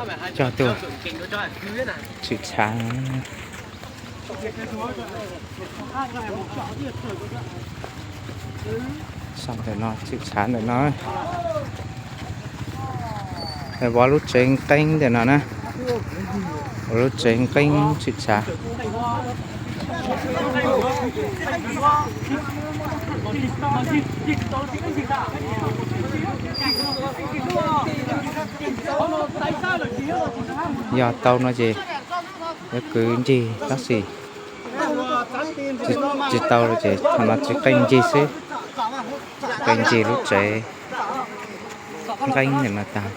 Cog tuaj tshwm tshav. Sau ntawm no tshwm tshav ntawm no. Vov lub tsev nqeeb ntawm no na. Vov lub tsev nqeeb tshwm tshav. Yog tau no ces yuav kwv ncig tab sis tsis tau ces thaum no tsis qeej ncig xwb. Qeej ncig lub tsev nqeeb ntawm no tag,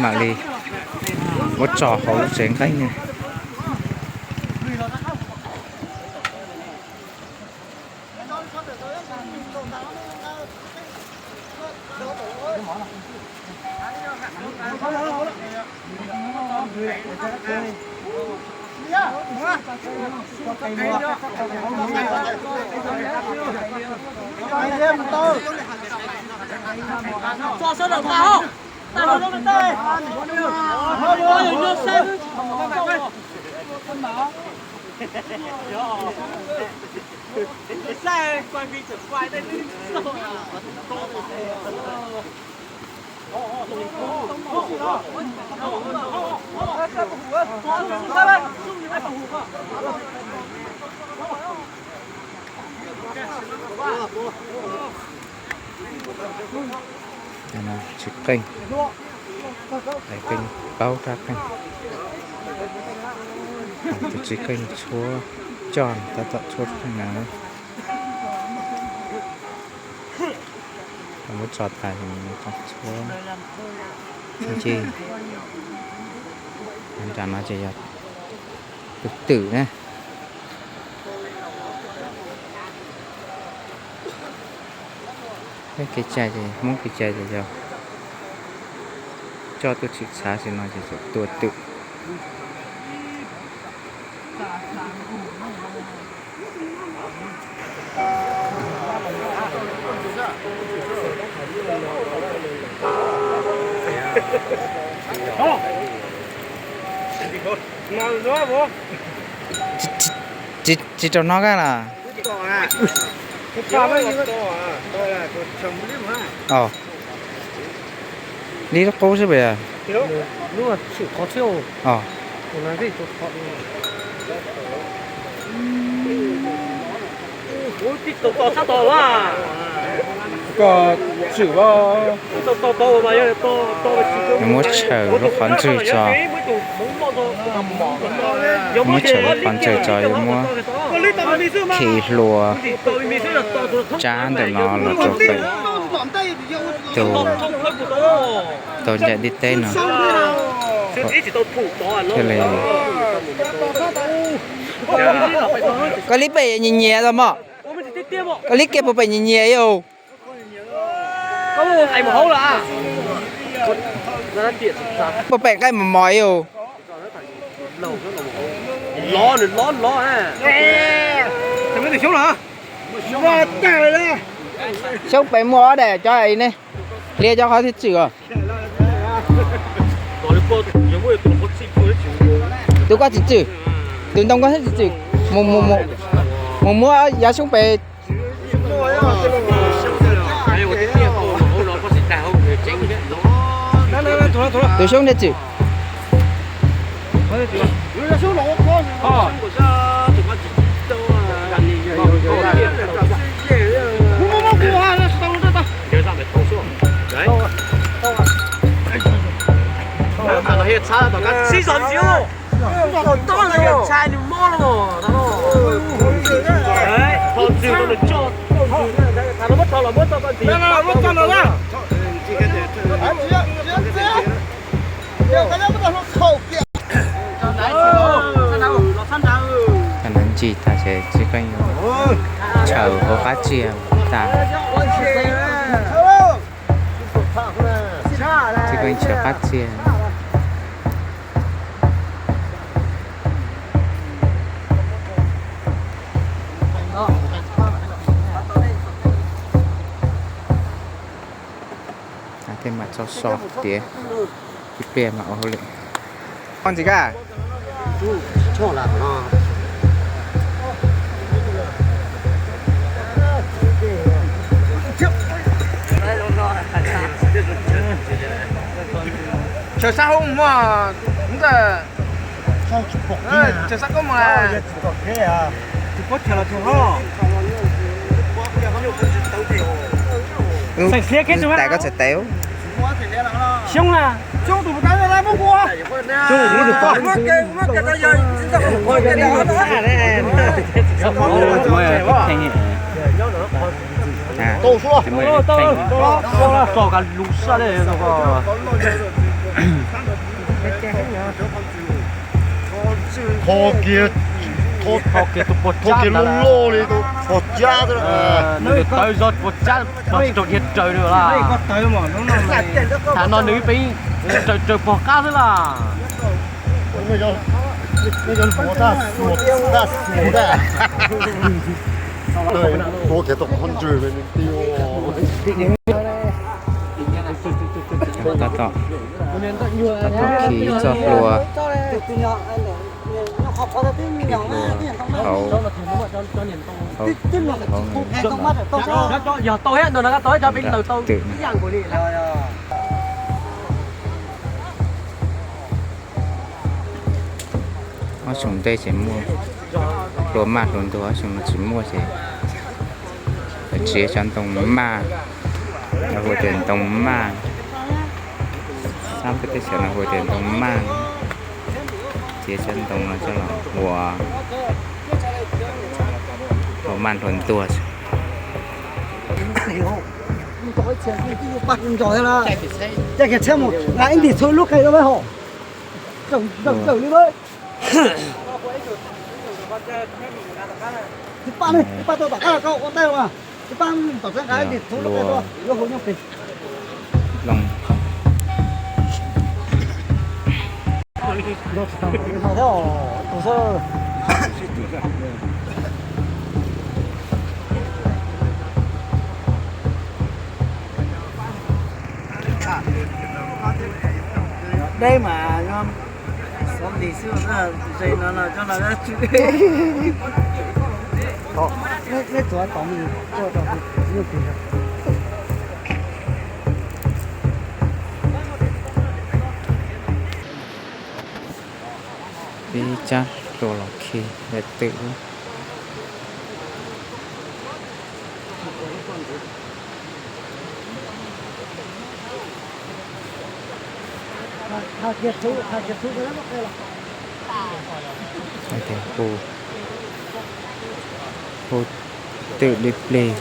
mam li muab tso hauv lub tsev nqeeb na. Tsis qeej, qeej paub rab qeej. Tus tsis qeej tshuab coj tab tom tshuab qeej na. Muab tso tas, tshuab nce. Nram no ces yog tus twm na. Kev cai ces, Hmoob kev cai ces yog coj tuaj tshwm tshav sim no ces tua twm. Tsis rau hnub kab los? Li lub qub xwb pes. Koj tshwm muab tshawm lub qhov ntswg tso. Muab tshawm lub qhov ntswg tso, yuav muab khi hlua tsab ntawm no los rau pem tus tau ncaim ntiaj teb no. Thiaj li koj li pem nyias nyias tau mog. Koj li kiag puas pem nyias nyias ib us? Puas pem nqaij mos mos ib us? Xyoob pem muaj ob daim cov ne, hliv cov qhov thiaj txwm os. Tus koj tsis txwm, tus ntoo koj thiaj tsis txwm. Mus, mus, mus muab yav xyoob pem. Tus xyoob thiaj txwm. Ncig tag ces tsis qeej tshawm hauv qab txiag tas. Tsis qeej tshawm qab txiag. Tej mas txog so tiav, ib pliag mas ua hauj lwm. Oj ntxiv kaj. Sawv sab hoob muaj ntawm sawv sab koob mus. Tais koj txhais tes. Tau, tau, tau, tau, tau, tau, tau. Tho kiag, tho kiag loj loj li tau, tho cab xwb. Nws tawv zog puas cab, puas tsis raug dhia raws li lawm. Thaum no nws peb raws raws pog qab xwb lawm. Tab tom, tab tom khi ib txoj hlua. Khi hlua hauv, hauv, hauv, twm. Ob xyoo ntej ces muaj hlua maj hlua ntuag, ob xyoo no tsis muaj ces txiav cov ntoo maj, lawv hu tias ntoo maj, sab peb teb chaws no hu tias ntoo maj, txiav cov ntoo no coj los ua hlua maj hlua ntuag. Ib ntim txhua lub qe rau hauv. Ib pab ne, ib pab tuaj tom qab koj ua teb los, ib pab tom tsev nqa ib ntim txhua lub qe tuaj yuav hu nyob pem. Deb mas xov ntis xwb, ze no los coj los. Neb tuav tom mus tuaj rau nyuj plig. Ib tsab hlua los khi yam twm. Hu, hu twm li plig.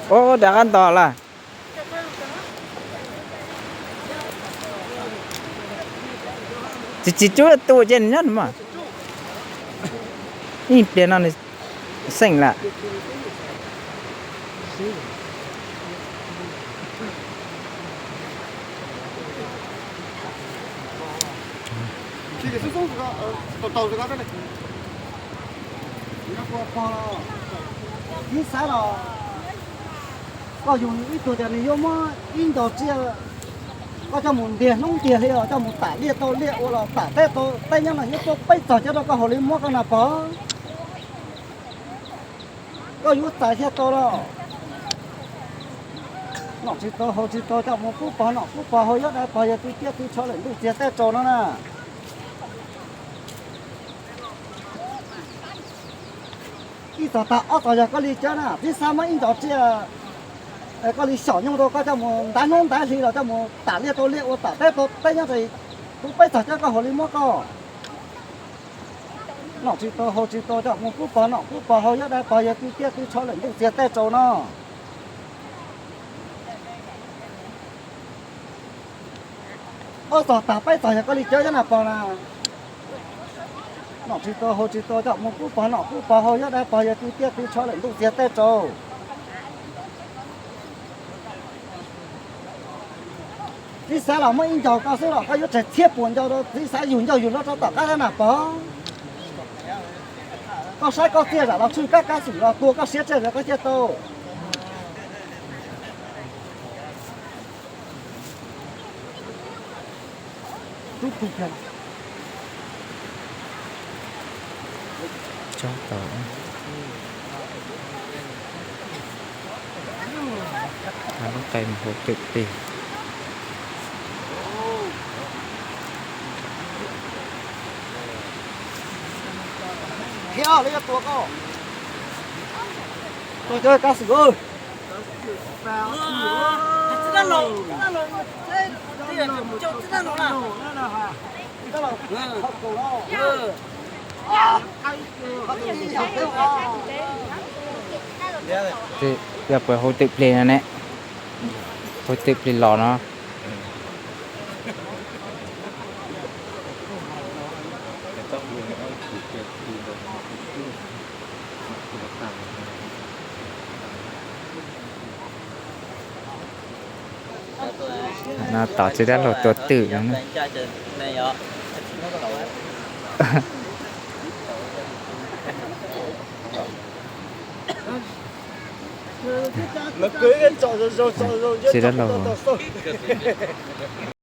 Ub, rov qab nto lawm. Tsis, tsis cub tu ces nws nyob mas. Ib pliag no nws xeem lawm. Ib sab los koj yug ib tug tias nws yuav muab ib nco tsiaj, koj coj mus ntiag hnub ntiag hli los coj mus tam liaj tau liaj ua los tam teb tau teb nyob no yuav tuaj peb txog cov rau koj haus li muab koj na pog. Koj yuav txais thiaj tau los. Noj tsis tau haus tsis tau coj mus pub pog noj pub pog haus, yog dab pog yog tw tiaj tw tsho lawm ntuj txiag teb tsaus no na. Ib txog tag ob txog yog koj li cawv na, tib sab muab ib nco tsiaj koj li xyom nyoog rau koj coj mus ntav hnub ntav hli los coj mus tam liaj tau liaj ua tam teb tau teb nyob tes kuv peb txog cov koj haus li muab koj. Noj tsis tau haus tsis tau coj mus pub pog noj pub pog haus, yog dab pog yog tw tiaj tw tsho lawm ntuj txiag teb tsaus no. Ob txog tag peb txog yog koj li cawv cov na pog na. Noj tsis tau haus tsis tau coj mus pub pog noj pub pog haus, yog dab pog yog tw tiaj tw tsho lawm ntuj txiag teb tsaus. Txiv xav los muab ib ncaug koj xwb los koj yuav tseg txhiab puas ncaug rau txiv xav yug ncaug yug hlob rau tom qab thiab na pog. Koj saib koj txiaj zam los tshwj kab kab xwm los tua koj siab tsawg koj thiaj tau. Tsob tau. Lub qe mus hauv twm plig. Yog puas hauv twm plig no ne? Hauv twm plig los no. No tom txiv dab laug tua twm no. Txiv dab laug.